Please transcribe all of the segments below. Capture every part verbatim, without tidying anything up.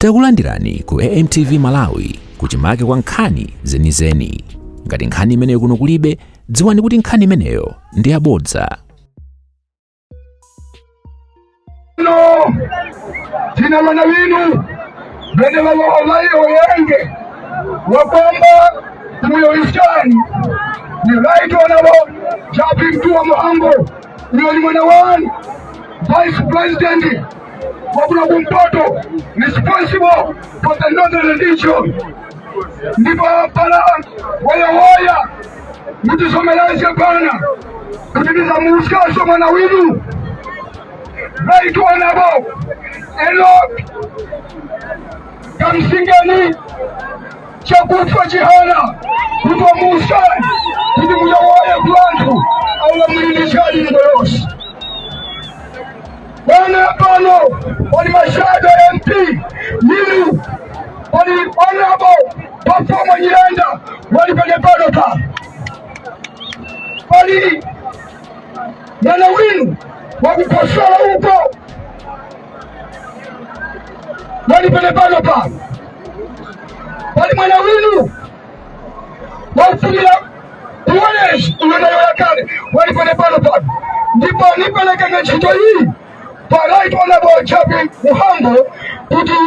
Takulandirani ku A M T V Malawi, kuchimake kwa nkhani zenizeni. Ngati nkhani imeneyo kuno kulibe, dziwani kuti nkhani imeneyo ndi yabodza. No, tina ŵana ŵinu, ŵene ŵaŵa ŵaŵayi oyenge, wakwamba kumuyowoyeskani, ni right honorable Japi Mtuwa Muhango, uyo ni mwana wanu, Vice President wa kuno kumpoto, responsible for the Northern Region. Ndipo para woyawoya, mutisomerezge pana kuti ndizamuwuskaso mwana winu. Right honorable Enoch Kamsingeni Chakufwa Chihana, kuti wamuwuskani kuti muyowoye ku ŵanthu awo ŵamulindizgani nyengo yose. Pano pano pali mashado M P yinu, pali honorable Bafoma Nyirenda wali penepano pa. Pali mwana winu wakukosola uko wali penepano pa. Pali mwana winu wakufumbira kuwonesi uyo nayo yakale wali penepano pano. Ndipo niperekenge ntchito iyi pa right honorable Japi Muhango kuti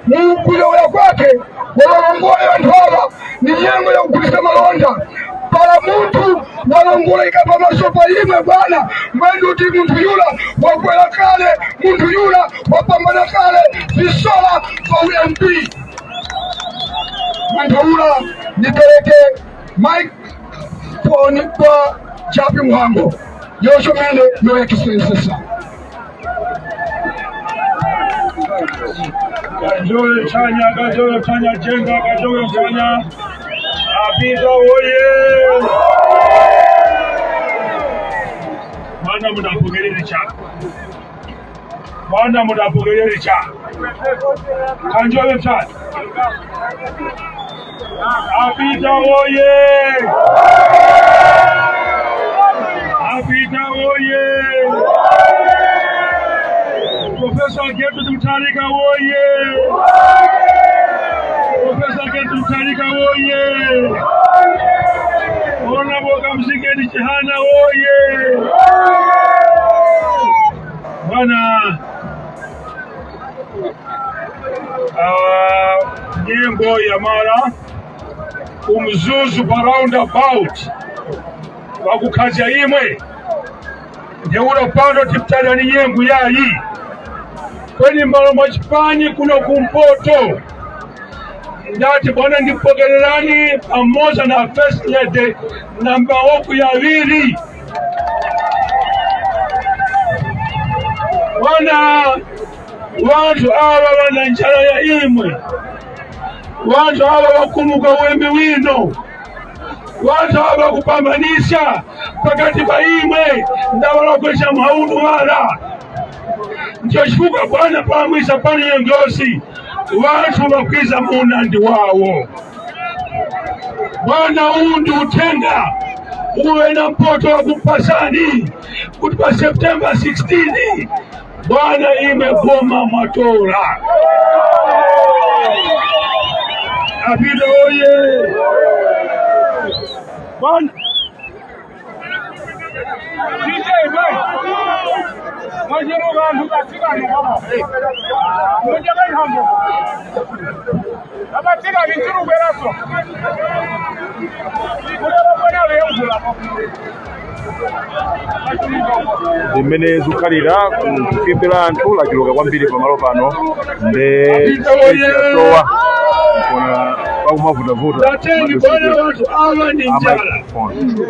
mu kuyowoya kwake waŵalongole ŵanthu aŵa ni nyengo yakuguliska malonda. Para munthu walongoleka pamaso pa imwe bwana, mwendi kuti munthu yura wakwera kale, munthu yura wapambana kale visola pa U M P. Munthu yura nipereke microphone kwa Japi Muhango. Yosho mene, Your Excellency, sir. Kanjole chanya, kanjole chanya, jenga, kanjole chanya. Apita woye! Mwana mudapokerere chako. Mwana mudapokerere chako. Kanjole chanya. Apita woye! Apita woye! Professor Gertrude Mutharika woye! Professor Gertrude Mutharika woye! Honorable Kamsingeni Chihana woye! Bwana, ah, nyengo yamara, ku Mzuzu pa roundabout, ŵakukhazga imwe. Ntheura pano tiputana ni nyengo yayi. Kweni malo mwa chipani kuno kumpoto, ndati bwana ndipokererani pamoza na First Lady na mawoko yaŵiri. Bwana, ŵanthu aŵa ŵana njara ya imwe. Ŵanthu aŵa ŵakumbuka uweme winu. Ŵanthu aŵa ŵakupambaniska pakati pa imwe ndaŵa ŵakwesha mauno ŵara. Ndicho chifukwa bwana pamwisa pano nyengosi, ŵanthu ŵakwiza mu unandi wawo. Bwana, uwu ndi uthenga uwo ŵena mpoto ŵakupasani kuti pa September sixteen, bwana, imwe boma mwatora. Apita oye! Bwana, D J, man. Mwacheruka anthu kasikani baba. Mujaka nthambo. Abasikani nchirubweraso. Kulero kwena leyongula. Zimene zikukhalira ku thupi la anthu lachuluka kwambiri pamalo pano, nde space yasowa. Kuona pakumavutavuta. Tateni bwana, wanthu aŵa ni njala.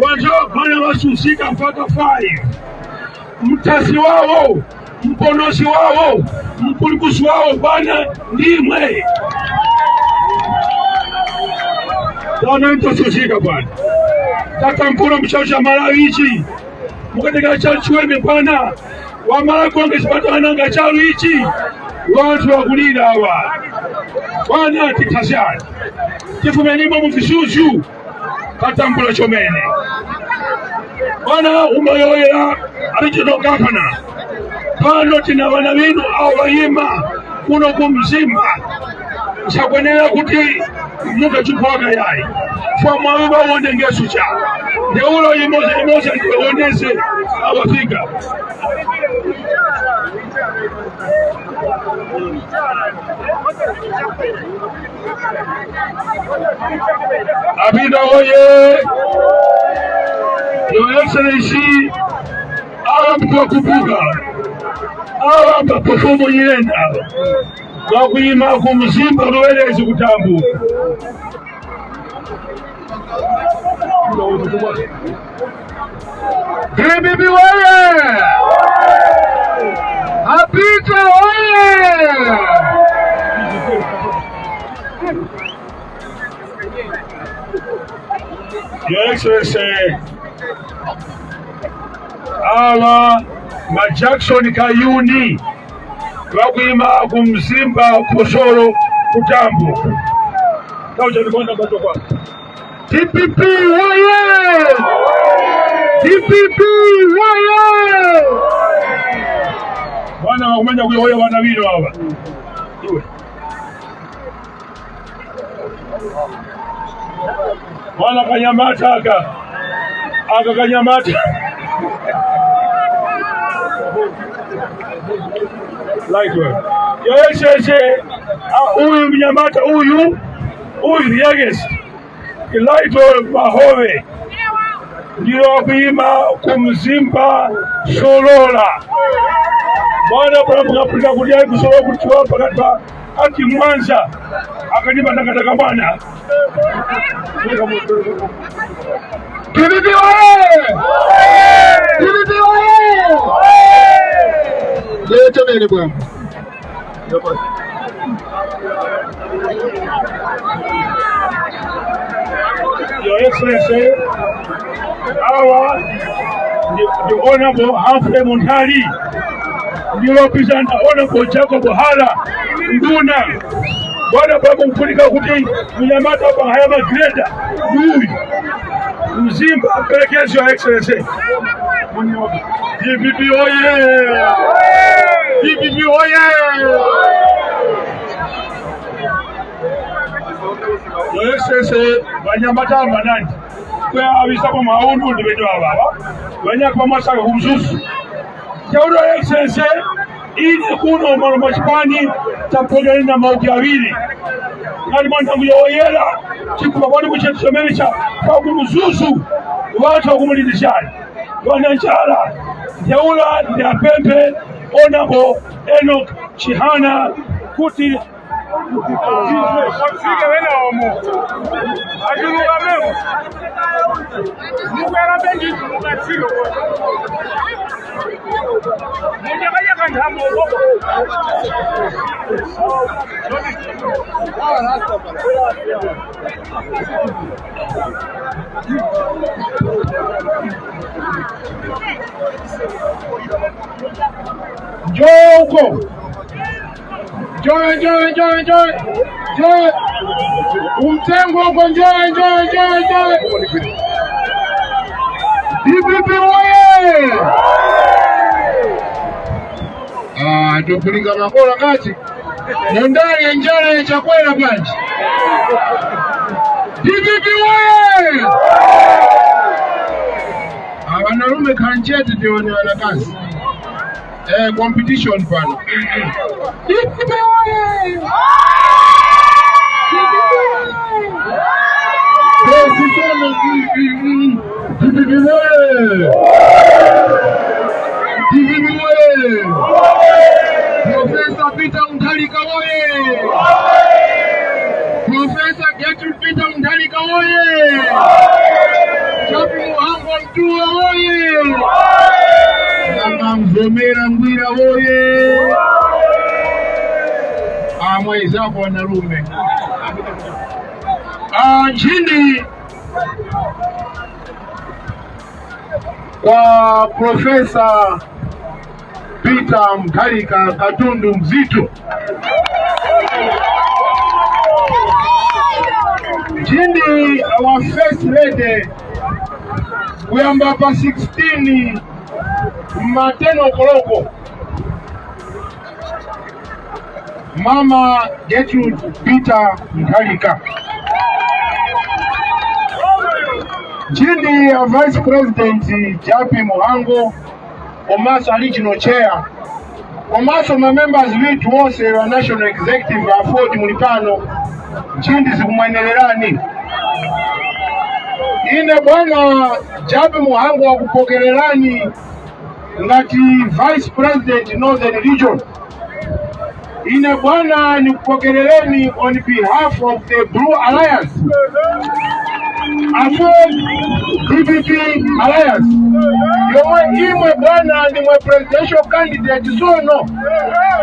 Wanthu aŵa bwana ŵasusika mpaka five. Mthasi wawo, mponosi wawo, mpulumusi wawo bwana ndimwe. Bwana ntosusika bwana. Tatamvula mu charu cha Malawi ichi. Mukatekera charu chiweme bwana. Wamala kuwanga chipatala nanga charu ichi. Wanthu ŵakulira aŵa. Bwana tithasani. Tifumenemo mu visuzu. Katambula chomene. Bwana umayowoyera ali chino gavana. Pano tina ŵana ŵinu awo ŵayima kuno ku Mzimba. Chakwenera kuti mukachukwaka yayi. Fwa mwaŵe ŵawonde ngesu cha. Ndeulo imoza imoza ndiwonese awafika. Apinda oye! Your Excellency, awa mkuwakumbuka. Awa mbapofomo yenda. Ŵakuyima ku mzimba luŵerezi kutambuka. D P P woye! Apita woye! Your Excellency, awa ma Jackson Kayuni ŵakuyima ku mzimba Khosolo kutambo. Tauja ndikuona bato kwa. D P P woye! D P P woye! Wana wakumanya kuyowoya wana ŵino awa. Iwe. Wana kanyamata aka. Aka kanyamata. Right well. Your Excellency, ah, uyu mnyamata uyu, uyu, the youngest. Clayton Mahowe ndiyo wakuyima ku mzimba Solola. Mwana para mukapulika kuti ayi ku Solola kuti chiwapa pakati pa ati mwanza akati matakataka mwana. D P P woye! D P P woye! Ndiye chomene bwana. Your Excellency, awa ndi, ndi Honorable Humphrey Munthali, ndi represent Honorable Jacob Hara, nduna. Bwana, pakumfunika kuti mnyamata pang'aya magreta, ndi uyu. Mzimba, perekezi, Your Excellency. D P P oye! D P P oye! Your Excellency, ŵanyamata ŵanandi. Kwe aŵisapo maundu ndi ŵetu aŵa, ŵa? Ŵanyakwa masaka ku mzuzu. Chauta Excellency, ine kuno malo mwa chipani tapondani na mauti aŵiri. Ngati mwana kuyowoyera, chifukwa kwani kuchetu chomene cha pa ku mzuzu, ŵanthu ŵakumulindizgani. Ŵana njara, ntheura ndi apemphe Honorable Enoch Chihana kuti Wafike wena omo. Achuluka memo. Mukarabe nditi mukatsiro. Munyakanyaka nthamo ukoko. Njoko. Njowe, njowe, njowe, njowe. Njowe. Umtengo uko, njowe, njowe, njowe, njowe. D P P woye! Ah, tupulika makola ngati. Mundale njale chakwera panji. D P P woye! Ah, ŵanarume khanchete tione ŵanakazi. Eh, competition pano. D P P woye! D P P woye! Professor Peter Mutharika woye! Professor Gertrude Peter Mutharika woye! Chapu Muhango Mtuwa woye! Nanga Mvomera Ngwira woye! Amwe izapo wanarume. Ah, nchindi kwa Professor Peter Mutharika Katundu Mzito. Nchindi our First Lady kuyamba pa sixteen ma ten o'clock. Mama Gertrude Peter Mutharika. Nchindi ya Vice President Japi Muhango, komanso ali chino chair, komanso ma members withu wose wa National Executive Afford muli pano, nchindi zikumwenererani. Ine bwana Japi Muhango wakupokererani ngati Vice President Northern Region. Ine bwana nikupokerereni on behalf of the Blue Alliance, Afford D P P Alliance, yomwe imwe bwana ndimwe presidential candidate sono,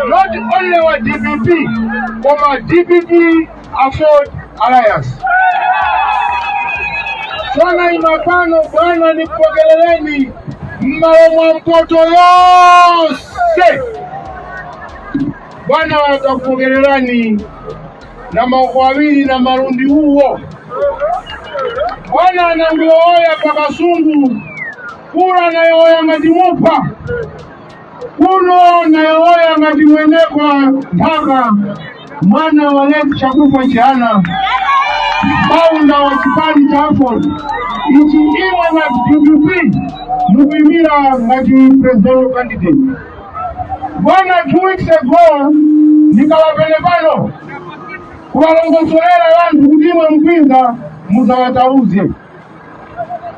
not only wa D P P, koma D P P Afford Alliance. Sono ine pano bwana nikupokerereni m'malo mwa mpoto yose. Bwana takupokererani na mawoko awiri na malundi uwo. Bwana nanguyowoya pa kasungu, kura nayowoya ngati muphwa. Kuno nayowoya ngati mwenekwa nthaka, mwana wa late Chakufwa Chihana, founder wa chipani cha Afford, ichi imwe ngati D P P mukuyimira ngati presidential candidate. Bwana, two weeks ago ndikaŵa penepano kuŵalongosorera ŵanthu kuti imwe mukwinza muzaŵatauzge.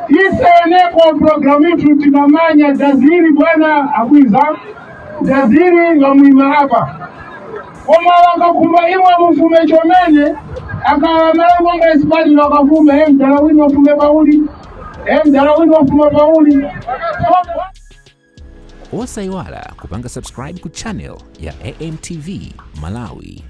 Ise weneko programu yithu tinamanya daziri bwana akwiza, daziri ŵamwima apa. Koma ŵakakhumba imwe mufume chomene, akaŵa malembo nga isipati ŵakakhumba, e mdala winu wafume pauli, e mdala winu wafuma pauli. Osayiwala kupanga subscribe ku channel ya A M T V Malawi.